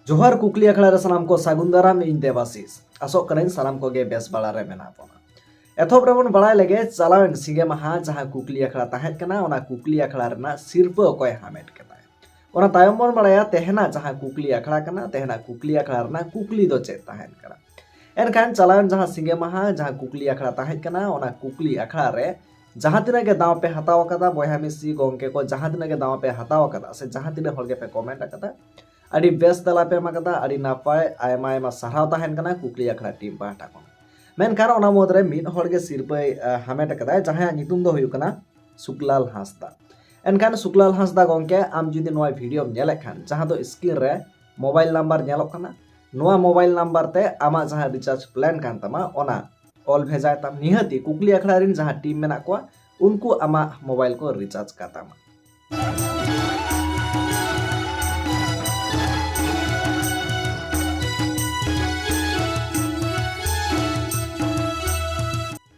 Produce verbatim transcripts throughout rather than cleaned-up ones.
ᱡᱚᱦᱟᱨ ᱠᱩᱠᱞᱤ ᱟᱠᱷᱲᱟ ᱨᱮ ᱥᱟᱱᱟᱢ ᱠᱚ ᱥᱟᱹᱜᱩᱱ ᱫᱟᱨᱟᱢ, ᱤᱧ ᱫᱮᱵᱟᱥᱤᱥ᱾ ᱟᱥᱚᱜ ᱠᱟᱹᱱᱟᱹᱧ ᱥᱟᱱᱟᱢ ᱠᱚᱜᱮ ᱵᱮᱥ ᱵᱟᱲᱟ ᱨᱮ ᱢᱮᱱᱟᱜ ᱵᱚᱱᱟ᱾ ᱮᱛᱚᱦᱚᱵ ᱨᱮᱵᱚᱱ ᱵᱟᱲᱟᱭ ᱞᱮᱜᱮ, ᱪᱟᱞᱟᱣᱮᱱ ᱥᱤᱸᱜᱮ ᱢᱟᱦᱟ ᱡᱟᱦᱟᱸ ᱠᱩᱠᱞᱤ ᱟᱠᱷᱲᱟ ᱛᱟᱦᱮᱸ ᱠᱟᱱᱟ, ᱚᱱᱟ ᱠᱩᱠᱞᱤ ᱟᱠᱷᱲᱟ ᱨᱮᱱᱟᱜ ᱥᱤᱨᱯᱟᱹ ᱚᱠᱚᱭ ᱦᱟᱢᱮᱴ ᱠᱮᱫᱟᱭ᱾ ᱚᱱᱟ ᱛᱟᱭᱚᱢ ᱵᱚᱱ ᱵᱟᱲᱟᱭᱟ ᱛᱮᱦᱮᱧᱟᱜ ᱡᱟᱦᱟᱸ ᱠᱩᱠᱞᱤ ᱟᱠᱷᱲᱟ ᱠᱟᱱᱟ, ᱛᱮᱦᱮᱧᱟᱜ ᱠᱩᱠᱞᱤ ᱟᱠᱷᱲᱟ ᱨᱮᱱᱟᱜ ᱠᱩᱠᱞᱤ ᱫᱚ ᱪᱮᱫ ᱛᱟᱦᱮᱸ ᱠᱟᱱᱟ᱾ ᱮᱱᱠᱷᱟᱱ ᱪᱟᱞᱟᱣᱮᱱ ᱡᱟᱦᱟᱸ ᱥᱤᱸᱜᱮ ᱢᱟᱦᱟ ᱡᱟᱦᱟᱸ ᱠᱩᱠᱞᱤ ᱟᱠᱷᱲᱟ ᱛᱟᱦᱮᱸ ᱠᱟᱱᱟ, ᱚᱱᱟ ᱠᱩᱠᱞᱤ ᱟᱠᱷᱲᱟ ᱨᱮ ᱡᱟᱦᱟᱸ ᱛᱤᱱᱟᱹᱜ ᱜᱮ ᱫᱟᱣ ᱯᱮ ᱦᱟᱛᱟᱣ ᱟᱠᱟᱫᱟ, ᱵᱚᱭᱦᱟ ᱢᱤᱥᱤ ᱜᱚᱢᱠᱮ ᱠᱚ ᱡᱟᱦᱟᱸ ᱛᱤᱱᱟᱹᱜ ᱜᱮ ᱫᱟᱣ ᱯᱮ ᱦᱟᱛᱟᱣ ᱟᱠᱟᱫᱟ ᱥᱮ ᱡᱟᱦᱟᱸ ᱛᱤᱱᱟᱹᱜ ᱦᱚᱲ ᱜᱮᱯᱮ comment ᱟᱠᱟᱫᱟ, ᱟᱹᱰᱤ ᱵᱮᱥ ᱛᱮᱞᱟ ᱯᱮ ᱮᱢ ᱟᱠᱟᱫᱟ, ᱟᱹᱰᱤ ᱱᱟᱯᱟᱭ, ᱟᱭᱢᱟ ᱟᱭᱢᱟ ᱥᱟᱨᱦᱟᱣ ᱛᱟᱦᱮᱱ ᱠᱟᱱᱟ ᱠᱩᱠᱞᱤ ᱟᱠᱷᱲᱟ team ᱯᱟᱦᱴᱟ ᱠᱷᱚᱱ᱾ ᱢᱮᱱᱠᱷᱟᱱ ᱚᱱᱟ ᱢᱩᱫᱽᱨᱮ ᱢᱤᱫ ᱦᱚᱲ ᱜᱮ ᱥᱤᱨᱯᱟᱹᱭ, ᱟᱦ, ᱦᱟᱢᱮᱴ ᱟᱠᱟᱫᱟᱭ, ᱡᱟᱦᱟᱸᱭᱟᱜ ᱧᱩᱛᱩᱢ ᱫᱚ ᱦᱩᱭᱩᱜ ᱠᱟᱱᱟ ᱥᱩᱠᱞᱟᱞ ᱦᱟᱸᱥᱫᱟ᱾ ᱮᱱᱠᱷᱟᱱ ᱥᱩᱠᱞᱟᱞ ᱦᱟᱸᱥᱫᱟ ᱜᱚᱢᱠᱮ, ᱟᱢ ᱡᱩᱫᱤ ᱱᱚᱣᱟ videoᱢ ᱧᱮᱞᱮᱫ ᱠᱷᱟᱱ, ᱡᱟᱦᱟᱸ ᱫᱚ screen ᱨᱮ mobile number ᱧᱮᱞᱚᱜ ᱠᱟᱱᱟ, ᱱᱚᱣᱟ mobile number ᱛᱮ ᱟᱢᱟᱜ ᱡᱟᱦᱟᱸ recharge plan ᱠᱟᱱ ᱛᱟᱢᱟ, ᱚᱱᱟ ᱚᱞ ᱵᱷᱮᱡᱟᱭ ᱛᱟᱢ᱾ ᱱᱤᱦᱟᱹᱛᱤ ᱠᱩᱠᱞᱤ ᱟᱠᱷᱲᱟ ᱨᱮᱱ ᱡᱟᱦᱟᱸ team ᱢᱮᱱᱟᱜ ᱠᱚᱣᱟ, ᱩᱱᱠᱩ ᱟᱢᱟᱜ mobile ᱠᱚ recharge ᱠᱟᱛᱟᱢᱟ᱾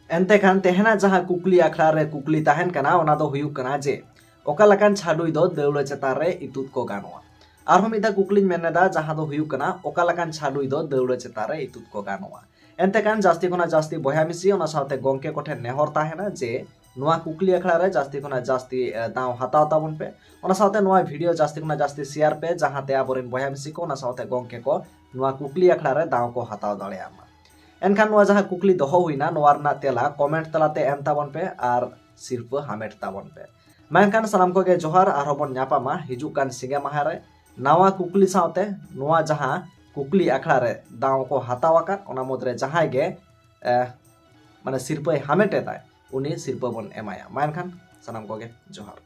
ᱮᱱᱛᱮ ᱠᱷᱟᱱ ᱛᱮᱦᱮᱧᱟᱜ ᱡᱟᱦᱟᱸ ᱠᱩᱠᱞᱤ ᱟᱠᱷᱲᱟ ᱨᱮ ᱠᱩᱠᱞᱤ ᱛᱟᱦᱮᱱ ᱠᱟᱱᱟ, ᱚᱱᱟ ᱫᱚ ᱦᱩᱭᱩᱜ ᱠᱟᱱᱟ ᱡᱮ ᱚᱠᱟ ᱞᱮᱠᱟᱱ ᱪᱷᱟᱰᱩᱭ ᱫᱚ ᱫᱟᱹᱣᱲᱟᱹ ᱪᱮᱛᱟᱱ ᱨᱮ ᱤᱛᱩᱫ ᱠᱚ ᱜᱟᱱᱚᱜᱼᱟ? ᱟᱨᱦᱚᱸ ᱢᱤᱫ ᱫᱷᱟᱣ ᱠᱩᱠᱞᱤᱧ ᱢᱮᱱ ᱮᱫᱟ, ᱡᱟᱦᱟᱸ ᱫᱚ ᱦᱩᱭᱩᱜ ᱠᱟᱱᱟ, ᱚᱠᱟ ᱞᱮᱠᱟᱱ ᱪᱷᱟᱰᱩᱭ ᱫᱚ ᱫᱟᱹᱣᱲᱟᱹ ᱪᱮᱛᱟᱱ ᱨᱮ ᱤᱛᱩᱫ ᱠᱚ ᱜᱟᱱᱚᱜᱼᱟ? ᱮᱱᱛᱮ ᱠᱷᱟᱱ ᱡᱟᱹᱥᱛᱤ ᱠᱷᱚᱱᱟᱜ ᱡᱟᱹᱥᱛᱤ ᱵᱚᱭᱦᱟ ᱢᱤᱥᱤ, ᱚᱱᱟ ᱥᱟᱶᱛᱮ ᱜᱚᱢᱠᱮ ᱠᱚᱴᱷᱮᱱ ᱱᱮᱦᱚᱨ ᱛᱟᱦᱮᱱᱟ ᱡᱮ ᱱᱚᱣᱟ ᱠᱩᱠᱞᱤ ᱟᱠᱷᱲᱟ ᱨᱮ ᱡᱟᱹᱥᱛᱤ ᱠᱷᱚᱱᱟᱜ ᱡᱟᱹᱥᱛᱤ, ᱮ, ᱫᱟᱣ ᱦᱟᱛᱟᱣ ᱛᱟᱵᱚᱱ ᱯᱮ᱾ ᱚᱱᱟ ᱥᱟᱶᱛᱮ ᱱᱚᱣᱟ video ᱡᱟᱹᱥᱛᱤ ᱠᱷᱚᱱᱟᱜ ᱡᱟᱹᱥᱛᱤ share ᱯᱮ, ᱡᱟᱦᱟᱸᱛᱮ ᱟᱵᱚᱨᱮᱱ ᱵᱚᱭᱦᱟ ᱢᱤᱥᱤ ᱠᱚ, ᱚᱱᱟ ᱥᱟᱶᱛᱮ ᱜᱚᱢᱠᱮ ᱠᱚ ᱱᱚᱣᱟ ᱠᱩᱠᱞᱤ ᱟᱠᱷᱲᱟ ᱨᱮ ᱫᱟᱣ ᱠᱚ ᱦᱟᱛᱟᱣ ᱫᱟᱲᱮᱭᱟᱜ ᱢᱟ᱾ ᱮᱱᱠᱷᱟᱱ ᱱᱚᱣᱟ ᱡᱟᱦᱟᱸ ᱠᱩᱠᱞᱤ ᱫᱚᱦᱚ ᱦᱩᱭᱱᱟ, ᱱᱚᱣᱟ ᱨᱮᱱᱟᱜ ᱛᱮᱞᱟ comment ᱛᱟᱞᱟᱛᱮ ᱮᱢ ᱛᱟᱵᱚᱱ ᱯᱮ ᱟᱨ ᱥᱤᱨᱯᱟᱹ ᱦᱟᱢᱮᱴ ᱛᱟᱵᱚᱱ ᱯᱮ᱾ ᱢᱮᱱᱠᱷᱟᱱ ᱥᱟᱱᱟᱢ ᱠᱚᱜᱮ ᱡᱚᱦᱟᱨ, ᱟᱨᱦᱚᱸ ᱵᱚᱱ ᱧᱟᱯᱟᱢᱟ ᱦᱤᱡᱩᱜ ᱠᱟᱱ ᱥᱤᱸᱜᱮ ᱢᱟᱦᱟ ᱨᱮ ᱱᱟᱣᱟ ᱠᱩᱠᱞᱤ ᱥᱟᱶᱛᱮ᱾ ᱱᱚᱣᱟ ᱡᱟᱦᱟᱸ ᱠᱩᱠᱞᱤ ᱟᱠᱷᱲᱟ ᱨᱮ ᱫᱟᱣ ᱠᱚ ᱦᱟᱛᱟᱣ ᱟᱠᱟᱫ, ᱚᱱᱟ ᱢᱩᱫᱽᱨᱮ ᱡᱟᱦᱟᱸᱭ ᱜᱮ, ᱮ, ᱢᱟᱱᱮ ᱥᱤᱨᱯᱟᱹᱭ ᱦᱟᱢᱮᱴ ᱮᱫᱟᱭ, ᱩᱱᱤ ᱥᱤᱨᱯᱟᱹ ᱵᱚᱱ ᱮᱢᱟᱭᱟ᱾ ᱢᱟ ᱮᱱᱠᱷᱟᱱ ᱥᱟᱱᱟᱢ ᱠᱚᱜᱮ ᱡᱚᱦᱟᱨ᱾